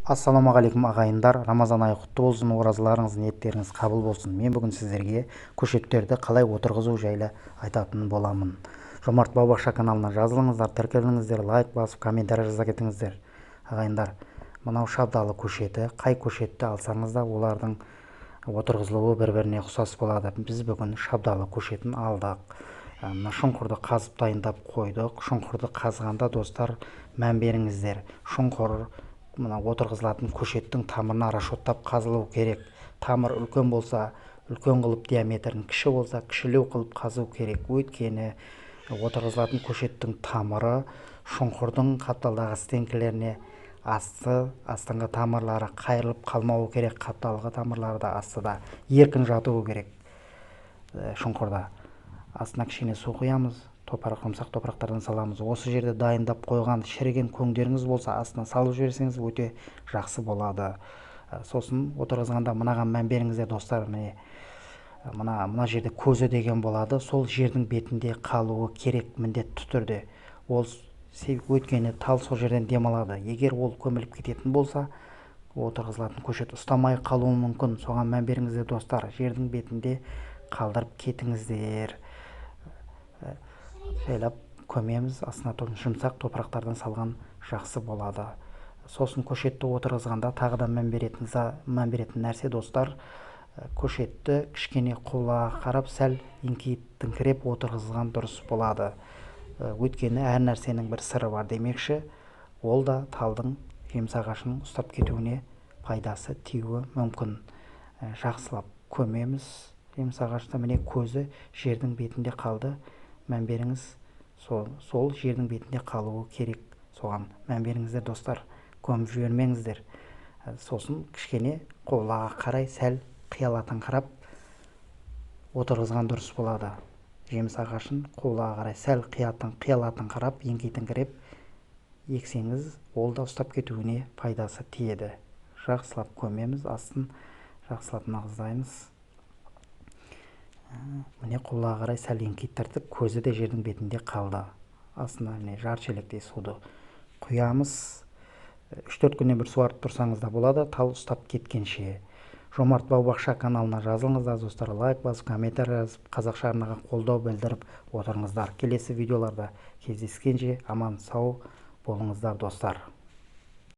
Ассалаумағалейкум, ағайындар! Рамазан айы құтты болсын, оразаларыңыз, ниеттеріңіз қабыл болсын! Мен бүгін сіздерге көшеттерді қалай отырғызу жайлы айтатын боламын. Жомарт бау-бақша каналына жазылыңыздар, тіркеліңіздер, лайк басып, комментарий жаза кетіңіздер. Ағайындар, мынау шабдалы көшеті. Қай көшетті алсаңыз да, олардың отырғызылуы бір-біріне ұқсас болады. Біз бүгін шабдалы көшетін алдық. Мына шұңқырды қазып, дайындап қойдық. Шұңқырды қазғанда, достар, мән беріңіздер. Шұңқыр мына отырғызылатын көшеттің тамырына расчеттап қазылу керек. Тамыр үлкен болса, үлкен қылып диаметрін, кіші болса, кішілеу қылып қазу керек. Өйткені отырғызылатын көшеттің тамыры шұңқырдың қапталдағы стенкілеріне асты, астыңғы тамырлары қайырылып қалмауы керек. Қапталғы тамырлары да астыда еркін жатуы керек. Шұңқырда астына кішкене су құямыз, топырақ, жұмсақ топырақтардан саламыз. Осы жерде дайындап қойған шіріген көңдеріңіз болса, астына салып жіберсеңіз, өте жақсы болады. Сосын отырғызғанда мынаған мән беріңіздер, достар. Міне, мына жерде көзі деген болады. Сол жердің бетінде қалуы керек міндетті түрде. Ол өйткені тал сол жерден демалады. Егер ол көміліп кететін болса, отырғызылатын көшет ұстамай қалуы мүмкін. Соған мән беріңіздер, достар, жердің бетінде қалдырып кетіңіздер. Жайлап көмеміз, астына жұмсақ топырақтардан салған жақсы болады. Сосын көшетті отырғызғанда тағы да мән беретін нәрсе, достар, көшетті кішкене құбылаға қарап, сәл еңкейттіңкіреп отырғызған дұрыс болады. Өйткені әр нәрсенің бір сыры бар демекші, ол да талдың, жеміс ағашының ұстап кетуіне пайдасы тиюі мүмкін. Жақсылап көмеміз жеміс ағашты. Міне, көзі жердің бетінде қалды. Мән беріңіз, сол жердің бетінде қалуы керек. Соған мән беріңіздер, достар, көміп жібермеңіздер. Сосын кішкене құбылаға қарай сәл қиялатыңқырап отырғызған дұрыс болады. Жеміс ағашын құбылаға қарай сәл қиялатыңқырап, еңкейтіңкіреп ексеңіз, ол да ұстап кетуіне пайдасы тиеді. Жақсылап көмеміз, астын жақсылап нығыздаймыз. Міне, құбылаға қарай сәл еңкейттірдік, көзі де жердің бетінде қалды. Астына, міне, жарты шелектей суды құямыз. 3-4 күннен бір суарып тұрсаңыз да болады, тал ұстап кеткенше. Жомарт бау-бақша каналына жазылыңыздар, достар, лайк басып, комментарий жазып, қазақша арнаға қолдау білдіріп отырыңыздар. Келесі видеоларда кездескенше, аман сау болыңыздар, достар!